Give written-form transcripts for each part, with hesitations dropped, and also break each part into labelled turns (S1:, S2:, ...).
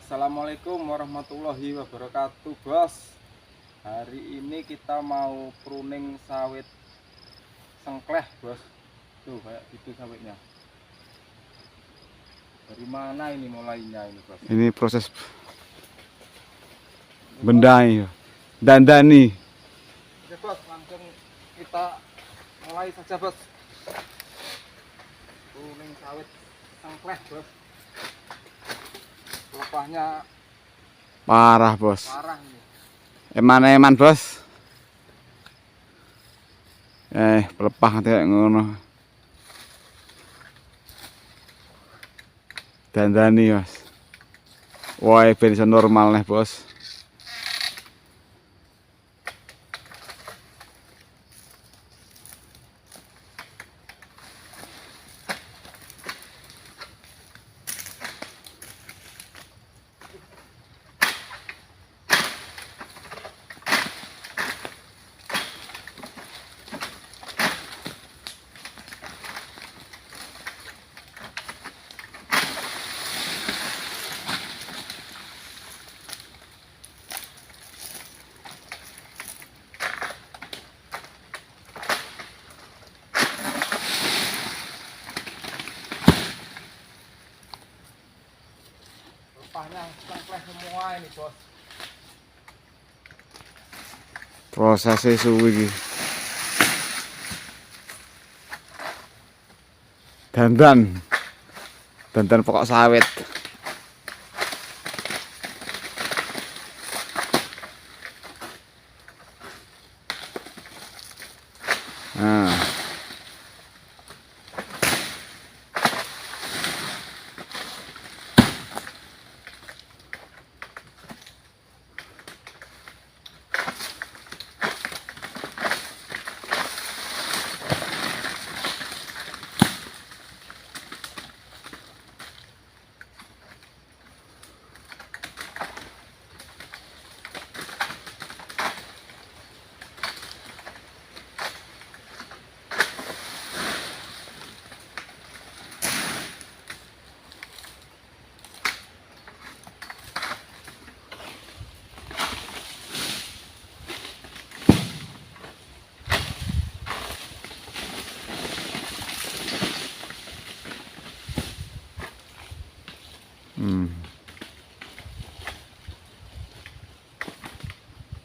S1: Assalamualaikum warahmatullahi wabarakatuh, bos. Hari ini kita mau pruning sawit sengkleh, bos. Tuh kayak gitu sawitnya. Dari mana ini mulainya ini, bos?
S2: Ini proses bendai, dandani.
S1: Oke, bos, langsung kita mulai saja, bos. Pruning sawit sengkleh, bos. Pelepahnya
S2: parah, bos.
S1: Parah ini.
S2: Eman-eman, bos. Pelepah kayak ngono. Dandani, bos. Wah, ben iso normal nih, bos.
S1: Pelepahnya sengkleh semua ini, bos.
S2: Prosesnya suwi iki. Dandan. Dandan pokok sawit. Nah.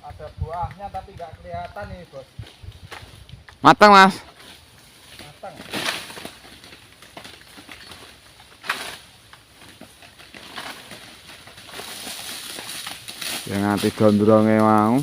S1: Ada buahnya tapi nggak kelihatan nih, bos.
S2: Matang, mas.
S1: Matang.
S2: Ya nganti gondronge mau.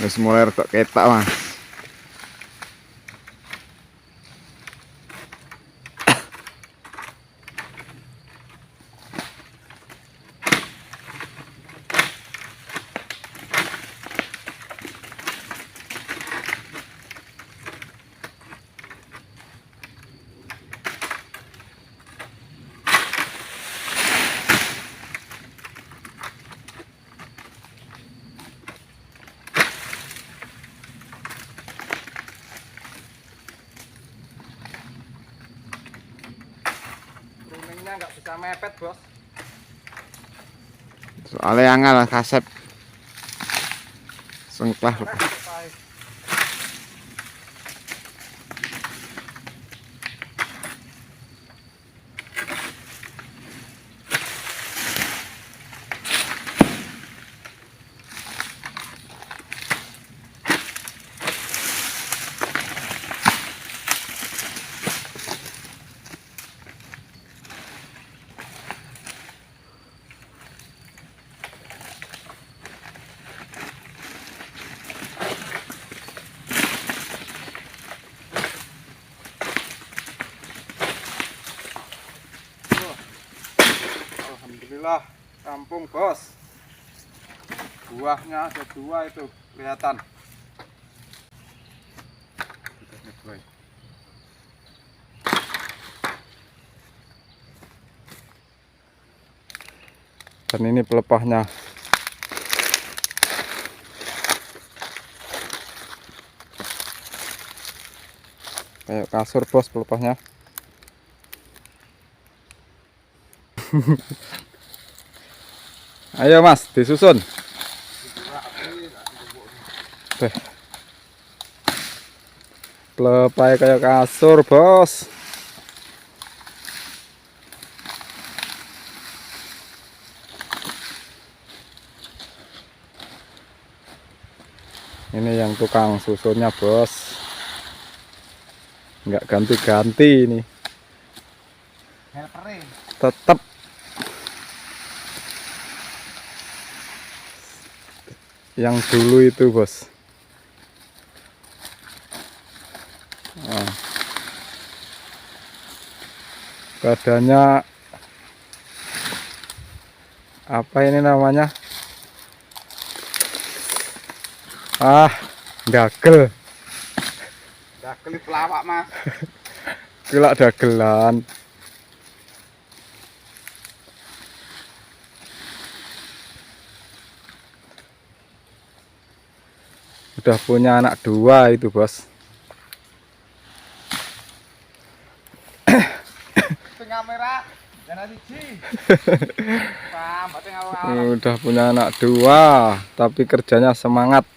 S2: Wis mulai rada ketak, Mas.
S1: Tangannya nggak bisa mepet, bos.
S2: Soalnya angel kasep. Sengklah.
S1: Pelepah. Alhamdulillah, rampung bos. Buahnya ada dua itu kelihatan. Dan ini pelepahnya. Kayak kasur bos pelepahnya. Ayo mas, disusun. Beh. Pelepahnya kayak kasur bos. Ini yang tukang susunnya bos. Nggak ganti-ganti ini.
S3: Helpere.
S1: Tetap yang dulu itu bos. Nah. Badannya apa ini namanya, ah, dagel.
S3: Dagel pelawak, Mas.
S1: Kelak dagelan. Udah punya anak dua itu bos.
S3: Sing kamera dana siji. Pambate ngawur-ngawur.
S1: Udah punya anak dua, tapi kerjanya semangat.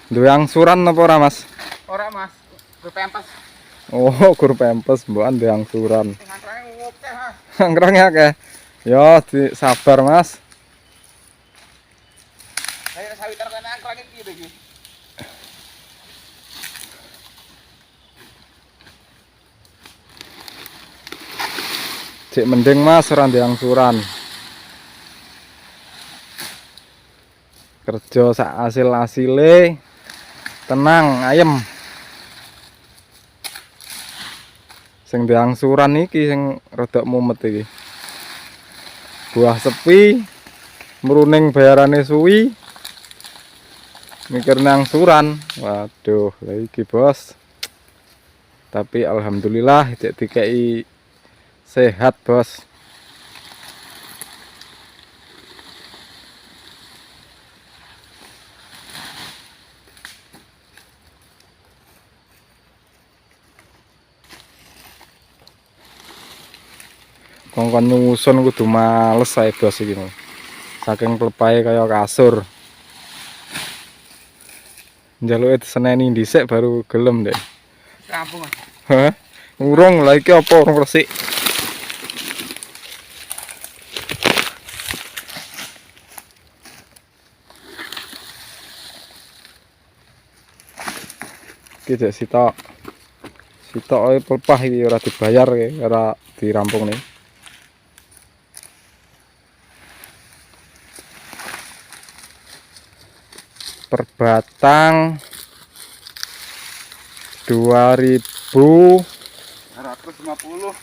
S1: Duwe angsuran apa ora, Mas?
S3: Ora, Mas. Gue pempes.
S1: Oh, gur pempes mbokan duwe angsuran.
S3: Sing angkrange akeh, Mas.
S1: Angkrangnya akeh. Yo, di, sabar, Mas.
S3: Lah sawit kene angkrange piye to iki?
S1: Cek mending Mas ora ndek angsuran. Kerja sak asil-asile tenang, ayem. Sing ndek angsuran iki sing rada mumet iki. Buah sepi, mruning bayarane suwi. Mikir angsuran. Waduh, lha iki bos. Tapi alhamdulillah cek dikei sehat bos. Kongkon nyusun kudu males ae bos iki. Saking plepahe kaya kasur. Njaluke diseneni dhisik baru gelem deh.
S3: Rampung, Mas.
S1: Hah? Urung lah iki apa urung resik. Iki jek sitok. Sitok ae pelepah iki ora dibayar iki, ora dirampung nih. Per batang 2.250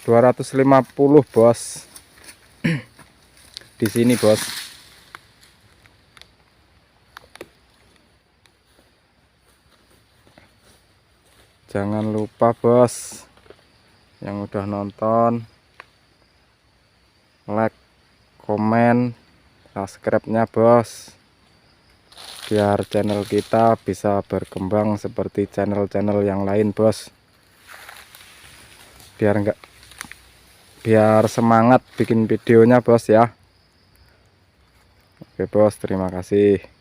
S3: 250.
S1: bos. Di sini bos. Jangan lupa bos, yang udah nonton, like, komen, subscribe-nya bos. Biar channel kita bisa berkembang seperti channel-channel yang lain, bos. Biar enggak, biar semangat bikin videonya, bos, ya. Oke, bos, terima kasih.